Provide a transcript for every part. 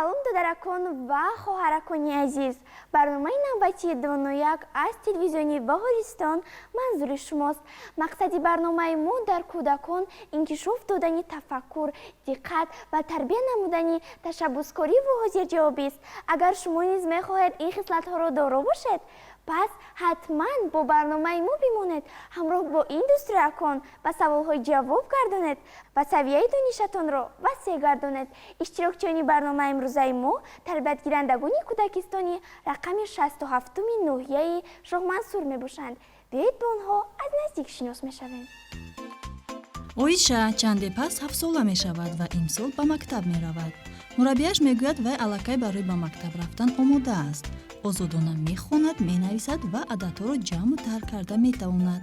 Салом, додаракон ва хоҳаракони азиз! Барномаи навбатии Донояк аз телевизиони Баҳористон манзури шумост. Мақсади барномаи мо дар кӯдакон инкишоф додани тафаккур, диққат ва тарбия намудани ташаббускориву ҳозирҷавобист. Агар шумо низ мехоҳед ин хислатҳоро доро бошед, пас ҳатман бо барномаи мо бимонед, ҳамроҳ бо ин дӯстракон ба саволҳо ҷавоб гардонед ва савияи донишатонро васеъ гардонед. Иштирокчиёни барномаи имрӯзаи мо тарбиятгирандагони кӯдакистони рақами 67-уми ноҳияи Шоҳмансур мебошанд. Биёед, бо онҳо аз наздик шинос мешавем. Оиша чанде пас 7-сола мешавад ва имсол ба мактаб меравад. Мураббияш мегӯяд, вай аллакай барои ба мактаб рафтан омода аст, озодона мехонад, менависад ва ададҳоро ҷамъу тарҳ карда метавонад.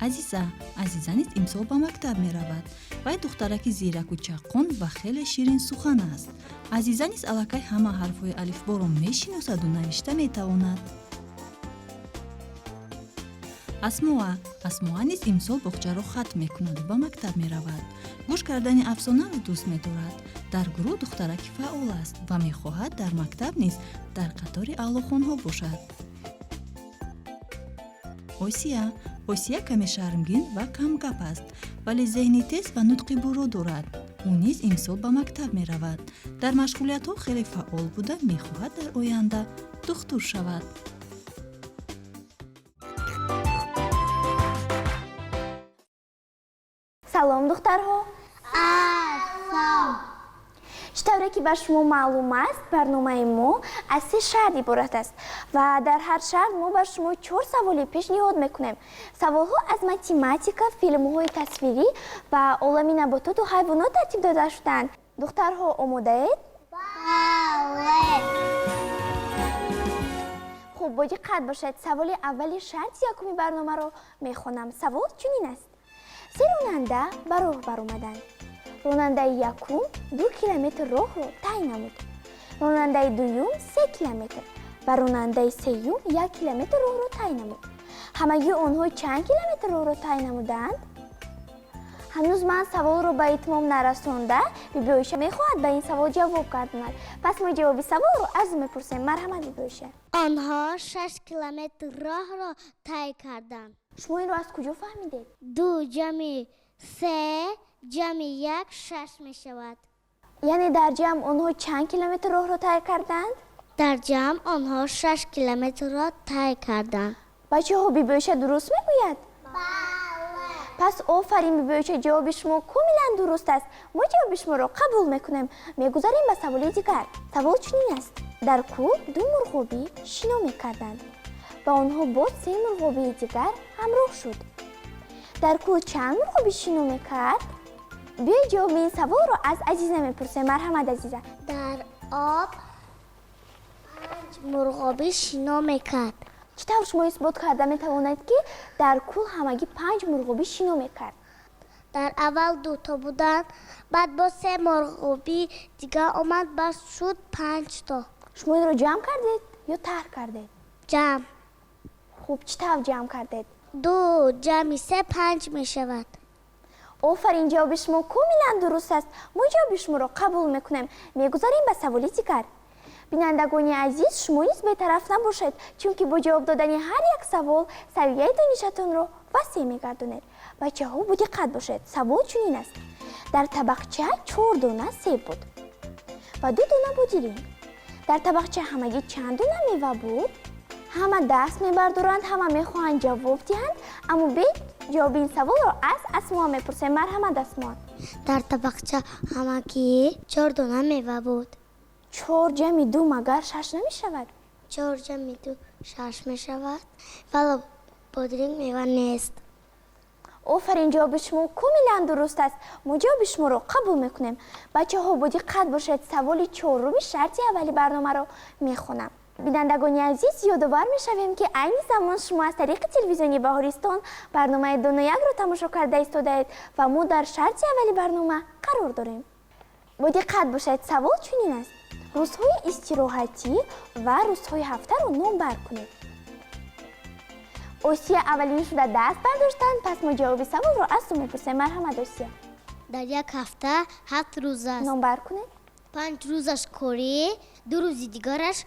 Азиза. Азиза низ имсол ба мактаб меравад. Вай духтараки зираку чаққон ва хеле ширинсухан аст. Азиза низ аллакай ҳама ҳарфҳои алифборо мешиносаду навишта метавонад. Асмоа. Асмоа низ имсол боғчаро хатм мекунаду ба мактаб меравад. Гӯш кардани афсонаро дӯст медорад. Дар гурӯҳ духтараки фаъол аст ва мехоҳад дар мактаб низ дар қатори аълохонҳо бошад. Осия. Осия каме шармгин ва камгап аст, вале зеҳни тез ва нутқи бурро дорад. Ӯ низ имсол ба мактаб меравад. Дар машғулиятҳо хеле фаъол буда, мехоҳад дар оянда духтур шавад. Салом, духтарҳо! Ассалом! Чӣ тавре ки ба шумо маълум аст, барномаи мо аз се шарт иборат аст ва дар ҳар шарт мо ба шумо чор саволе пешниҳод мекунем. Саволҳо аз математика, филмҳои тасвирӣ ва олами набототу ҳайвонот тартиб дода шудаанд. Духтарҳо, омодаед? Бале! Хуб, бо диққат бошед, саволи аввали шарти якуми барномаро мехонам. Савол чунин аст: се ронанда ба роҳ баромаданд. Ронандаи якум 2 километр роҳро тай намуд, ронандаи дуюм 3 километр ва ронандаи сеюм 1 километр роҳро тай намуд. Ҳамагӣ онҳо чанд километр роҳро тай намуданд? Ҳанӯз ман саволро ба итмом нарасонда, Бибиоиша мехоҳад ба ин савол ҷавоб гардонад. Пас мо ҷавоби саволро аз ӯ мепурсем. Марҳамат, Бибиоиша. Онҳо 6 километр роҳро тай карданд. Шумо инро аз куҷо фаҳмидед? Ду ҷамъи се ҷамъи як шаш мешавад. Яъне дар ҷамъ онҳо чанд километр роҳро тай карданд? Дар ҷамъ онҳо 6 километрро тай карданд. Бачаҳо, Бибиоиша дуруст мегӯяд? Бале! Пас офарин, Бибиоиша, ҷавоби шумо комилан дуруст аст. Мо ҷавоби шуморо қабул мекунем. Мегузарем ба саволи дигар. Савол чунин аст: дар кӯл ду мурғобӣ шино мекарданд. Ба онҳо боз се мурғобии дигар ҳамроҳ шуд. Дар кӯл чанд мурғобӣ шино мекард? Биёед, ҷавоби ин саволро аз Азиза мепурсем. Марҳамат, Азиза. Дар об панҷ мурғобӣ шино мекард. Чӣ тавр шумо исбот карда метавонед, ки дар кӯл ҳамагӣ панҷ мурғобӣ шино мекард? Дар аввал дуто буданд, баъд боз се мурғобии дигар омад, баъд шуд панҷто. Шумо инро ҷамъ кардед ё тарҳ кардед? Ҷамъ. Хуб, чӣ тавр ҷамъ кардед? Ду ҷамъи се панҷ мешавад. Офарин, ҷавоби шумо комилан дуруст аст. Мо ҷавоби шуморо қабул мекунем. Мегузарем ба саволи дигар. Бинандагони азиз, шумо низ бетараф набошед, чунки бо ҷавоб додани ҳар як савол савияи донишатонро васеъ мегардонед. Бачаҳо, бодиққат бошед, савол чунин аст: дар табақча чор дона себ буд ва ду дона бодиринг. Дар табақча ҳамагӣ чанд дона мева буд? Ҳама даст мебардоранд, ҳама мехоҳанд ҷавоб диҳанд, аммо биёед, ҷавоби ин саволро аз Асмоа мепурсем. Марҳамат, Асмоа. Дар табақча ҳамагӣ чор дона мева буд. Чор ҷамъи ду магар шаш намешавад? Чор ҷамъи ду шаш мешавад, вале бодиринг мева нест. Офарин, ҷавоби шумо комилан дуруст аст. Мо ҷавоби шуморо қабул мекунем. Бачаҳо, бодиққат бошед, саволи чоруми шарти аввали барномаро мехонам. Бинандагони азиз, ёдовар мешавем, ки айни замон шумо аз тариқи телевизиони Баҳористон барномаи Доноякро тамошо карда истодаед ва мо дар шарти аввали барнома қарор дорем. Бодиққат бошед, савол чунин аст: рӯзҳои истироҳатӣ ва рӯзҳои ҳафтаро номбар кунед. Осия аввалин шуда даст бардоштанд, пас мо ҷавоби саволро аз ту мепурсем. Марҳамат, Осия. Дар як ҳафта 7 рӯз аст. Номбар кунед. 5 рӯзаш корӣ, 2 рӯзи дигараш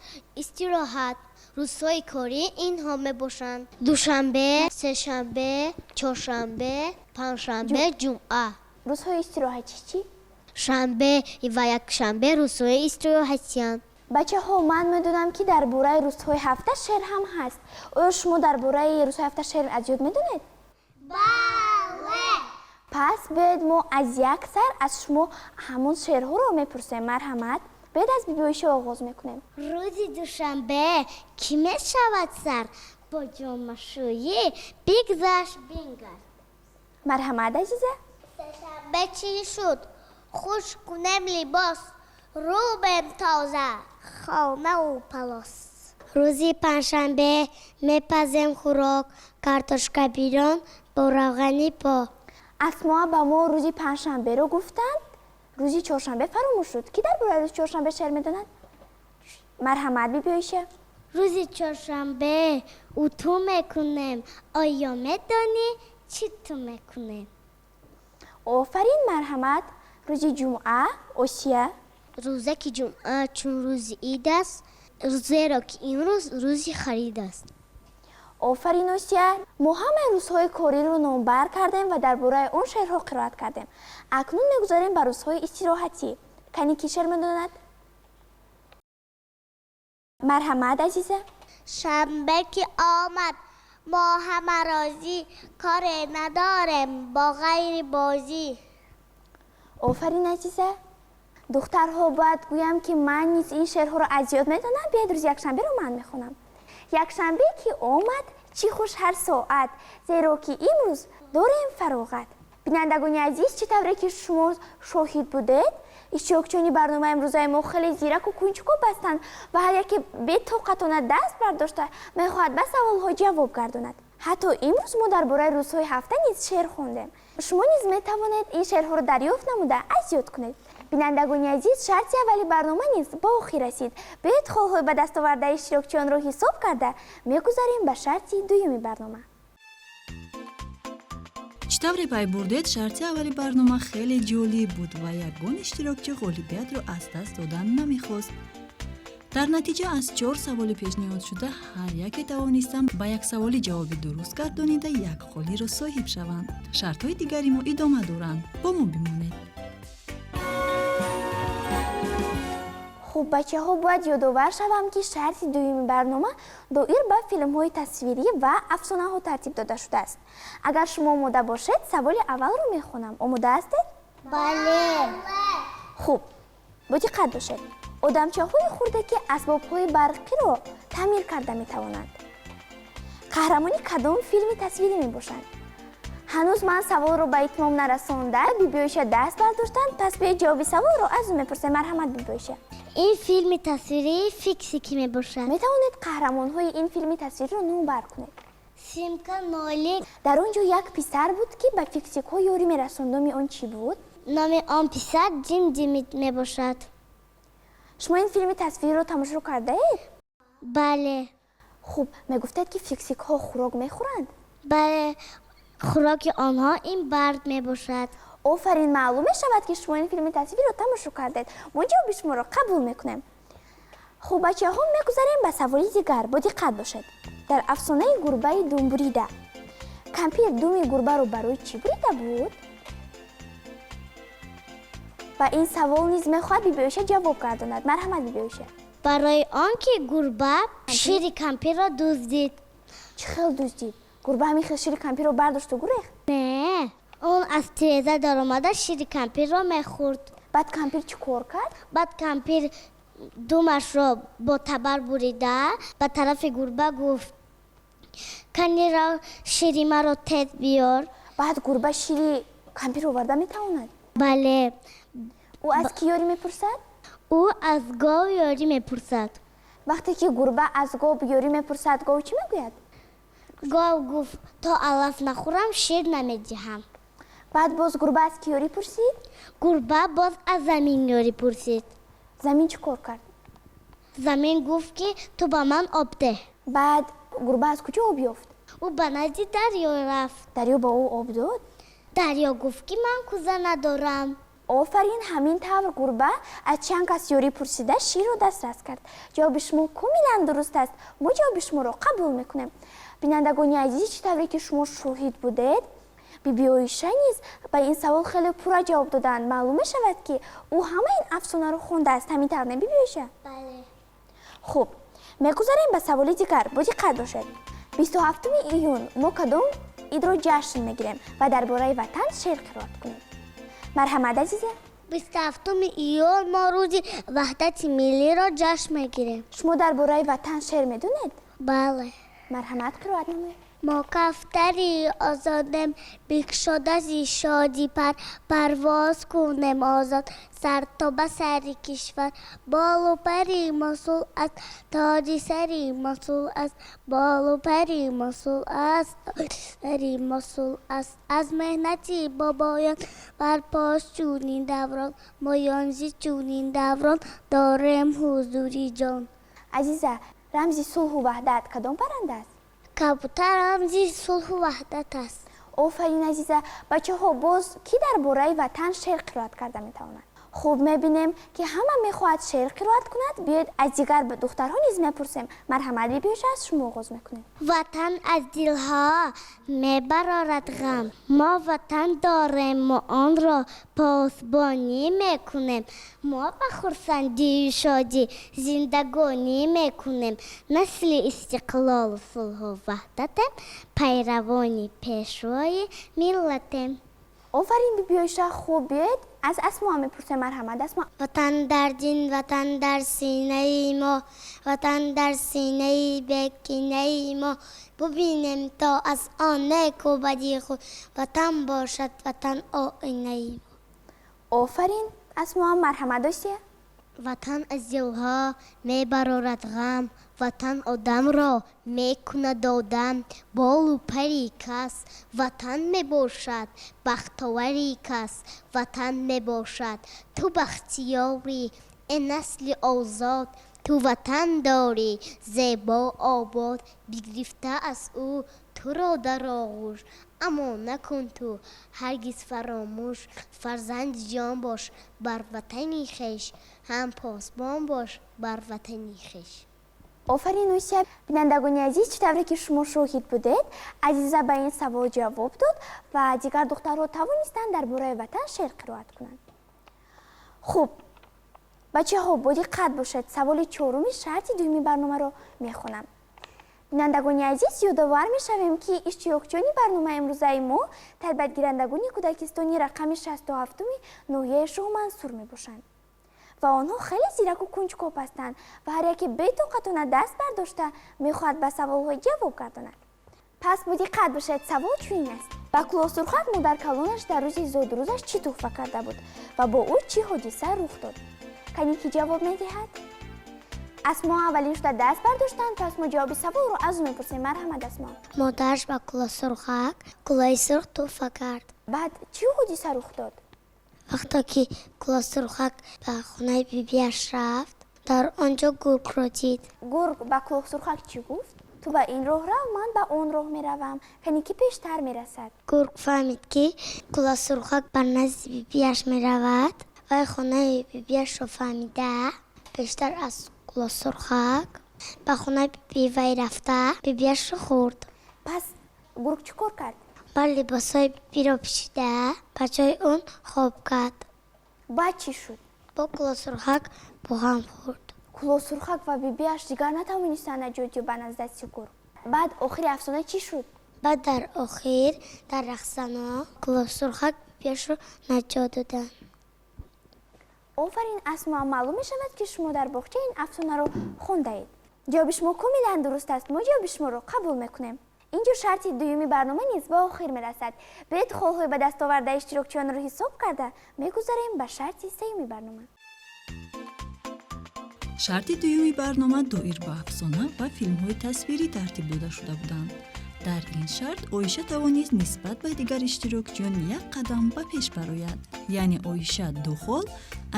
истироҳат. Рӯзҳои корӣ инҳо мебошанд: душанбе, сешанбе, чоршанбе, панҷшанбе, ҷумъа. Рӯзҳои истироҳатӣ чӣ? Шанбе ва якшанбе рӯзҳои истироҳатиянд. Бачаҳо, ман медонам, ки дар бораи рӯзҳои ҳафта шеър ҳам ҳаст. Оё шумо дар бораи рӯзҳои ҳафта шеър аз ёд медонед? Бале. Пас биёед, мо аз як сар аз шумо ҳамон шеърҳоро мепурсем. Марҳамат, биёед, аз Биби Оиша оғоз мекунем. Рӯзи душанбе кӣ мешавад сар, бо ҷомашӯӣ бигзашт, бингар. Марҳамат, Азиза. Сешанбе чӣ шуд? Хуш кунем либос, рӯбем тоза хонаву палос. Рӯзи панҷшанбе мепазем хӯрок, картошка бирён бо равғани пок. Асмоа ба мо рӯзи панҷшанберо гуфтанд, рӯзи чоршанбе фаромӯш шуд. Кӣ дар бораи рӯзи чоршанбе шеър медонад? Марҳамат, Биби Оиша. Рӯзи чоршанбе утӯ мекунем, оё медонӣ чӣ ту мекунем? Офарин, марҳамат, рӯзи ҷумъа, Осия. Рӯзаки ҷумъа чун рӯзи ид аст, зеро ки имрӯз рӯзи харид аст. Офарин, Осия. Мо ҳамаи рӯзҳои кориро номбар кардем ва дар бораи он шеърҳо қироат кардем. Акнун мегузарем ба рӯзҳои истироҳатӣ. Кани, кӣ шеър медонад? Марҳамат, Азиза. Шанбе ки омад, мо ҳама розӣ, коре надорем бо ғайри бозӣ. Офарин, Азиза. Духтарҳо, бояд гӯям, ки ман низ ин шеърҳоро аз ёд медонам. Биёед, рӯзи якшанберо ман мехонам. Якшанбе ки омад, чӣ хуш ҳар соат, зеро ки имрӯз дорем фароғат. Бинандагони азиз, чӣ тавре ки шумо шоҳид будед, иштирокчиёни барномаи имрӯзаи мо хеле зираку кунҷкоб ҳастанд ва ҳар яке бетоқатона даст бардошта мехоҳад ба саволҳо ҷавоб гардонад. Ҳатто имрӯз мо дар бораи рӯзҳои ҳафта низ шеър хондем. Шумо низ метавонед ин шеърҳоро дарёфт намуда, аз ёд кунед. Бинандагони азиз, шарти аввали барнома низ ба охир расид. Биёед, холҳои ба дастовардаи иштирокчиёнро ҳисоб карда, мегузарем ба шарти дуюми барнома. Чӣ тавре пай бурдед, шарти аввали барнома хеле ҷолиб буд ва ягон иштирокчӣ ғолибиятро аз даст додан намехост. Дар натиҷа, аз чор саволи пешниҳодшуда ҳар яке тавонистанд ба як саволи ҷавоби дуруст гардонида, як холиро соҳиб шаванд. Шартҳои дигари мо идома доранд, бо мо бимонед. Хуб, бачаҳо, бояд ёдовар шавам, ки шарти дуюми барнома доир ба филмҳои тасвирӣ ва афсонаҳо тартиб дода шудааст. Агар шумо омода бошед, саволи аввалро мехонам. Омода ҳастед? Бале. Хуб, бодиққат бошед. Одамчаҳои хурде, ки асбобҳои барқиро таъмир карда метавонанд, қаҳрамони кадом филми тасвирӣ мебошанд? Ҳанӯз ман саволро ба итмом нарасонда, Биби Оиша даст бардоштанд. Пас биёед, ҷавоби саволро аз ӯ мепурсем. Марҳамат, Биби Оиша. Ин филми тасвирии Фиксики мебошад. Метавонед қаҳрамонҳои ин филми тасвириро номбар кунед? Симка, Нолик. Дар он ҷо як писар буд, ки ба фиксикҳо ёрӣ мерасонд. Номи он чӣ буд? Номи он писар Ҷим Димит мебошад. Шумо ин филми тасвириро тамошо кардаед? Бале. Хуб, мегуфтед, ки фиксикҳо хӯрок мехӯранд? Бале, хӯроки онҳо ин барг мебошад. Офарин, маълум мешавад, ки шумо ин филми тасвириро тамошо кардед. Мо ҷавоби шуморо қабул мекунем. Хуб, бачаҳо, мегузарем ба саволи дигар. Бодиққат бошед. Дар афсонаи гурбаи думбурида кампир думи гурбаро барои чӣ бурида буд? Ба ин савол низ мехоҳад Биби Оиша ҷавоб гардонад. Марҳамат, Биби Оиша. Барои он ки гурба шири кампирро дуздид. Чӣ хел дуздид? Гурба ҳамин хел шири кампирро бардошту гурехт? Не, он аз тиреза даромада, шири кампирро мехӯрд. Баъд кампир чӣ кор кард? Баъд кампир думашро бо табар бурида, ба тарафи гурба гуфт: «Канира, шири маро тез биёр». Баъд гурба шири кампир оварда метавонад? Бале. Ӯ аз кӣ ёрӣ мепурсад? Ӯ аз гов ёрӣ мепурсад. Вақте ки гурба аз гов ёрӣ мепурсад, гов чӣ мегӯяд? Гов гуфт: «То алаф нахӯрам, шир намедиҳам». Баъд боз гурба аз кӣ ёрӣ пурсид? Гурба боз аз замин ёрӣ пурсид. Замин чӣ кор кард? Замин гуфт, ки ту ба ман об деҳ. Баъд гурба аз куҷо об ёфт? Ӯ ба назди дарё рафт. Дарё ба ӯ об дод? Дарё гуфт, ки ман кӯза надорам. Офарин! Ҳамин тавр гурба аз чанд кас ёрӣ пурсида, ширро дастрас кард. Ҷавоби шумо комилан дуруст аст, мо ҷавоби шуморо қабул мекунем. Бинандагони азиз, чӣ тавре ки шумо шоҳид будед, биби Оиша низ ба ин савол хеле пурра ҷавоб доданд. Маълум мешавад, ки ӯ ҳама ин афсонаро хондааст. Ҳамин тавр, не, биби Оиша? Бале. Хуб, мегузарем ба саволи дигар. Бо диққат бошед. 27 июн мо кадом идро ҷашн мегирем ва дар бораи ватан шеър қироат кунем. Марҳамат, азиза. 27 июл мо рӯзи ваҳдати миллиро ҷашн мегирем. Шумо дар бораи ватан шеър медонед? Бале. Марҳамат, қироат намоед. Мо кафтари озодем, бикшода зи шодӣ пар, парвоз кунем озод сар то ба сари кишвар. Болу пари мо сулҳ аст, тоҷи сари мо сулҳ аст, болу пари мо сулҳ аст, тоҷи сари мо сулҳ аст. Аз меҳнати бобоён барпост чунин даврон, моён зи чунин даврон дорем ҳузури ҷон. Азиза, рамзи сулҳу ваҳдат кадом парранда аст? Кабутар рамзи сулҳу ваҳдат аст. Офарин, азиза! Бачаҳо, боз кӣ дар бораи ватан шеър қироат карда метавонад? Хуб, мебинем, ки ҳама мехоҳад шеър қироат кунад. Биёед, аз дигар духтарҳо низ мепурсем. Марҳамат, биби Оиша, аз шумо оғоз мекунем. Ватан аз дилҳо мебарорад ғам, мо ватан дорем, мо онро посбонӣ мекунем, мо ба хурсандию шодӣ зиндагонӣ мекунем, насли истиқлолу сулҳу ваҳдатем, пайравони пешвои миллатем. Офарин, биби Оиша! Хуб, биёед, аз Асмо мепурсем. Марҳамат, Асмо. Ватан дар дин, ватан дар синаи мо, ватан дар синаи бекинаи мо, бубинем то аз он неку бади худ, ватан бошад, ватан оинаи мо. Офарин, Асмо! Марҳамат, Осия. Ватан аз дилҳо мебарорад ғам, ватан одамро мекунад одам, болу пари кас ватан мебошад, бахтовари кас ватан мебошад. Ту бахтиёрӣ, э насли озод, ту ватан дорӣ зебо, обод, бигирифта аз ӯ туро дар оғӯш, аммо накун ту ҳаргиз фаромӯш, фарзанди ҷон бош бар ватани хеш, ҳам посбон бош бар ватани хеш. Офарин, Осия! Бинандагони азиз, чӣ тавре ки шумо шоҳид будед, Азиза ба ин савол ҷавоб дод ва дигар духтарҳо тавонистанд дар бораи ватан шеър қироат кунанд. Хуб, бачаҳо, бо диққат бошед, саволи чоруми шарти дуюми барномаро мехонам. Бинандагони азиз, ёдовар мешавем, ки иштирокчиёни барномаи имрӯзаи мо тарбиятгирандагони кӯдакистони рақами 67-уми ноҳияи Шоҳмансур мебошанд ва онҳо хеле зираку кунҷков ҳастанд ва ҳар яке бетоқатона даст бардошта мехоҳад ба саволҳои ҷавоб гардонад. Пас бо диққат бошед, савол чунин аст: ба Кулоҳсурхак модаркалонаш дар рӯзи зодрӯзаш чӣ туҳфа карда буд ва бо ӯ чӣ ҳодиса рух дод? Кани, ки ҷавоб медиҳад? Асмо аввалин шуда даст бардоштанд, пас мо ҷавоби саволро аз ӯ мепурсем. Марҳамат, Асмо. Модараш ба Кулоҳсурхак кулоҳи сурх туҳфа кард. Баъд чӣ ҳодиса рух дод? Вақте ки Кулоҳсурхак ба хонаи бибиаш рафт, дар он ҷо гургро дид. Гург ба Кулоҳсурхак чӣ гуфт? Ту ба ин роҳ рав, ман ба он роҳ меравам, кани ки пештар мерасад? Гург фаҳмид, ки Кулоҳсурхак ба назди бибиаш меравад. Вай хонаи бибиашро фаҳмида, пештар аз Кулоҳсурхак ба хонаи биби вай рафта, бибиашро хӯрд. Пас гург чӣ кор кард? Баъд либосҳои бибиро пӯшида, ба ҷои он хоб кард. Баъд чӣ шуд? Бо Кулоҳсурхак бо ҳам хӯрд. Кулоҳсурхак ва бибиаш дигар натавонистанд наҷот ёбанд аз дасти гург. Баъд охири афсона чӣ шуд? Баъд дар охир дар рақсзано Кулоҳсурхак бибиашро наҷот доданд. Офарин, Асмо! Маълум мешавад, ки шумо дар боғча ин афсонаро хондаед. Ҷавоби шумо комилан дуруст аст, мо ҷавоби шуморо қабул мекунем. Инҷо шарти дуюми барнома низ ба охир мерасад. Биёед, холҳои ба даст овардаи иштирокчиёнро ҳисоб карда, мегузарем ба шарти сеюми барнома. Шарти дуюми барнома доир ба афсона ва филмҳои тасвирӣ тартиб дода шуда буданд. Дар ин шарт Оиша тавонист нисбат ба дигар иштирокчиён як қадам ба пеш барояд, яъне Оиша ду хол,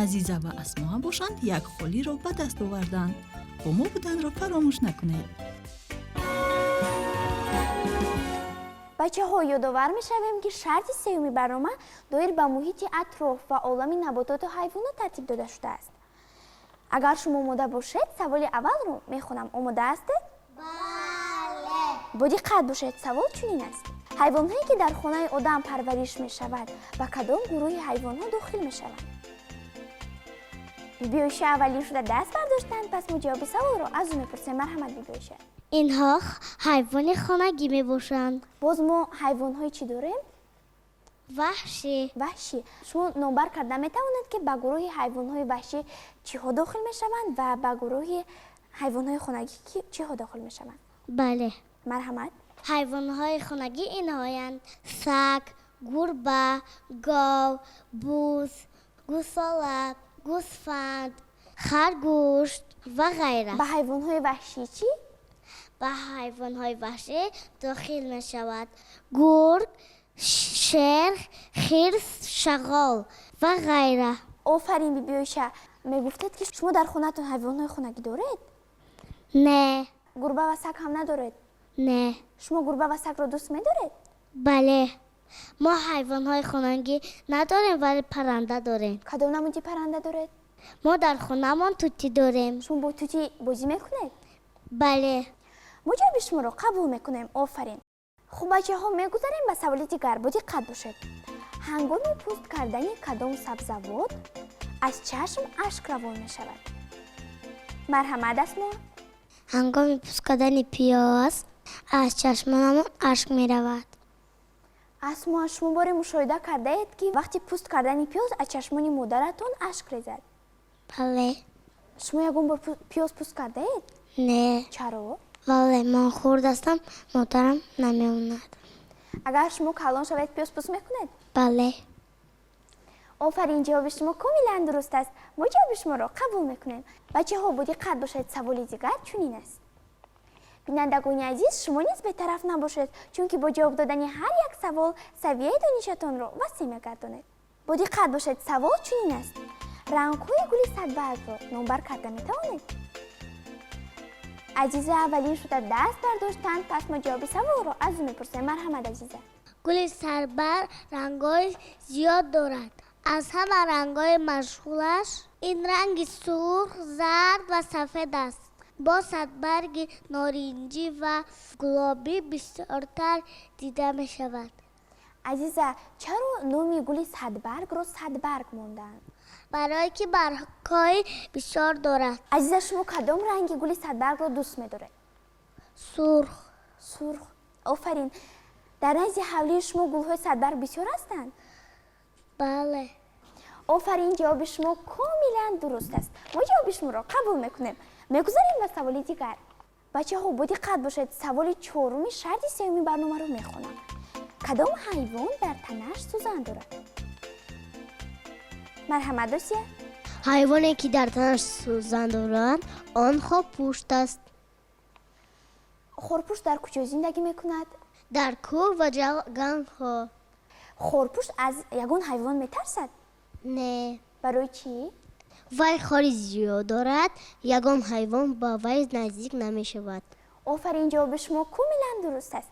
Азиза ва Асмоа бошанд, як холиро ба даст оварданд. Бо мо буданро фаромӯш накунед. Бачаҳо, ёдовар мешавем, ки шарти сеюми барнома доир ба муҳити атроф ва олами набототу ҳайвонот тартиб дода шудааст. Агар шумо омода бошед, саволи аввалро мехонам. Омода ҳастед? Бале. Бо диққат бошед, савол чунин аст: ҳайвонҳое, ки дар хонаи одам парвариш мешавад, ба кадом гурӯҳи ҳайвонҳо дохил мешаванд? Биби Оиша аввалин шуда даст бардоштанд, пас мо ҷавоби саволро аз ӯ мепурсем. Марҳамат, биби Оиша. Инҳо ҳайвони хонагӣ мебошанд. Боз мо ҳайвонҳои чӣ дорем? Ваҳшӣ. Ваҳшӣ. Шумо номбар карда метавонед, ки ба гурӯҳи ҳайвонҳои ваҳшӣ чиҳо дохил мешаванд ва ба гурӯҳи ҳайвонҳои хонагӣ чиҳо дохил мешаванд? Бале. Марҳамат. Ҳайвонҳои хонагӣ инҳоянд: саг, гурба, гов, буз, гӯсола, гӯсфанд, харгӯш ва ғайра. Ба ҳайвонҳои ваҳшӣ чӣ? Ба ҳайвонҳои ваҳшӣ дохил мешавад гург, шер, хирс, шағол ва ғайра. Офарин, биби Оиша. Мегуфтед, ки шумо дар хонаатон ҳайвонҳои хонагӣ доред? Не. Гурба ва саг ҳам надоред? Не. Шумо гурба ва сагро дӯст медоред? Бале, мо ҳайвонҳои хонагӣ надорем, вале парранда дорем. Кадом намуди парранда доред? Мо дар хонамон тутӣ дорем. Шумо бо тутӣ бозӣ мекунед? Бале. Мо ҷавоби шуморо қабул мекунем. Офарин. Хуб, бачаҳо, мегузарем ба саволи дигар. Бо диққат бошед: ҳангоми пӯст кардани кадом сабзавот аз чашм ашк равон мешавад? Марҳамат, Асмо. Ҳангоми пӯст кардани пиёз аз чашмонамон ашк меравад. Асмо, шумо боре мушоҳида кардаед, ки вақти пӯст кардани пиёз аз чашмони модаратон ашк резад? Бале. Шумо ягон бор пиёз пӯст кардаед? Не. Чаро? Вале ман хурд ҳастам, модарам намемонад. Агар шумо калон шавед, пиёз пӯст мекунед? Бале. Офарин, ҷавоби шумо комилан дуруст аст. Мо ҷавоби шуморо қабул мекунем. Бачаҳо, бо диққат бошед, саволи дигар чунин аст. Бинандагони азиз, шумо низ бетараф набошед, чунки бо ҷавоб додани ҳар як савол савияи донишатонро васеъ мегардонед. Бо диққат бошед, савол чунин аст: рангҳои гули садбаргро номбар карда метавонед? Азиза аввалин шуда даст бардоштанд, пас мо ҷавоби саволро аз ӯ мепурсем. Марҳамат, Азиза. Гули садбарг рангҳои зиёд дорад. Аз ҳама рангҳои машҳураш ин ранги сурх, зард ва сафед аст. Бо садбарги норинҷӣ ва гулобӣ бисёртар дида мешавад. Азиза, чаро номи гули садбаргро садбарг мондаанд? Барое ки баргҳои бисёр дорад. Азиза, шумо кадом ранги гули садбаргро дӯст медоред? Сурх. Сурх, офарин. Дар назди ҳавлии шумо гулҳои садбарг бисёр ҳастанд? Бале. Офарин, ҷавоби шумо комилан дуруст аст. Мо ҷавоби шуморо қабул мекунем. Мегузарем ба саволи дигар. Бачаҳо, бо диққат бошед, саволи чоруми шарти сеюми барномаро мехонам. Кадом ҳайвон дар танаш сӯзан дорад? Марҳамат, Осия. Ҳайвоне, ки дар танаш сӯзан дорад, он хорпушт аст. Хорпушт дар куҷо зиндагӣ мекунад? Дар кӯҳ ва ҷангалҳо. Хорпушт аз ягон ҳайвон метарсад? Не. Барои чӣ? Вай хори зиёд дорад, ягон ҳайвон ба вай наздик намешавад. Офарин, ҷавоби шумо комилан дуруст аст.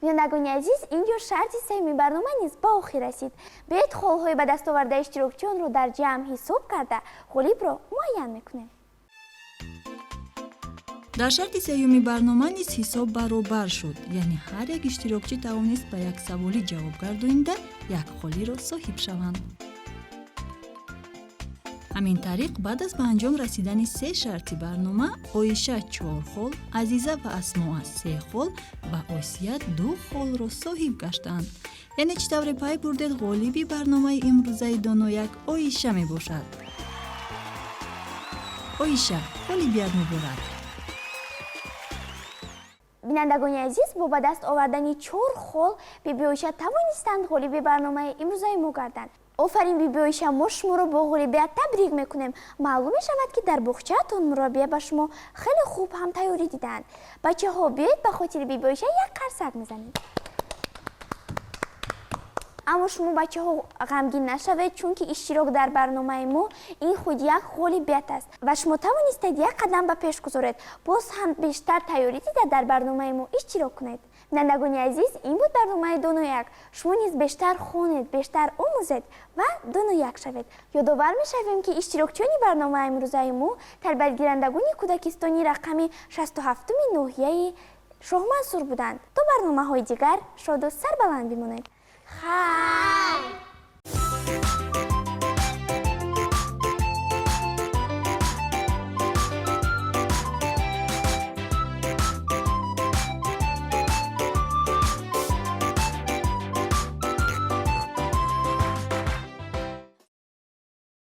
Бинандагони азиз, ин ҷо шарти сеюми барнома низ ба охир расид. Биёед, холҳои ба даст овардаи иштирокчиёнро дар ҷамъ ҳисоб карда, ғолибро муайян мекунем. Дар шарти сеюми барнома низ ҳисоб баробар шуд, яъне ҳар як иштирокчӣ тавонист ба як саволӣ ҷавоб гардонида, як холиро соҳиб шаванд. Ҳамин тариқ, баъд аз ба анҷом расидани се шарти барнома, Оиша чор хол, Азиза ва Асмоа се хол ва Осия ду холро соҳиб гаштанд. Яъне, чӣ тавре пай бурдед, ғолиби барномаи имрӯзаи Донояк Оиша мебошад. Оиша, ғолибият муборак! Бинандагони азиз, бо ба даст овардани чор хол биби Оиша тавонистанд ғолиби барномаи имрӯзаи мо гарданд. Офарин, биби Оиша, мо шуморо бо ғолибият табрик мекунем. Маълум мешавад, ки дар боғчаатон мураббия ба шумо хеле хуб ҳам тайёрӣ дидаанд. Бачаҳо, биёед, ба хотири биби Оиша як қарсак мезанем. Аммо шумо, бачаҳо, ғамгин нашавед, чунки иштирок дар барномаи мо ин худ як ғолибият аст ва шумо тавонистед як қадам ба пеш гузоред. Боз ҳам бештар тайёрӣ дида, дар барномаи мо иштирок кунед. Бинандагони азиз, ин буд барномаи Доно як. Шумо низ бештар хонед, бештар омӯзед ва доно як шавед. Ёдовар мешавем, ки иштирокчиёни барномаи имрӯзаи мо тарбиятгирандагони кӯдакистони рақами 67-уми ноҳияи Шоҳмансур буданд. То барномаҳои дигар шоду сарбаланд бимонед. Хайр.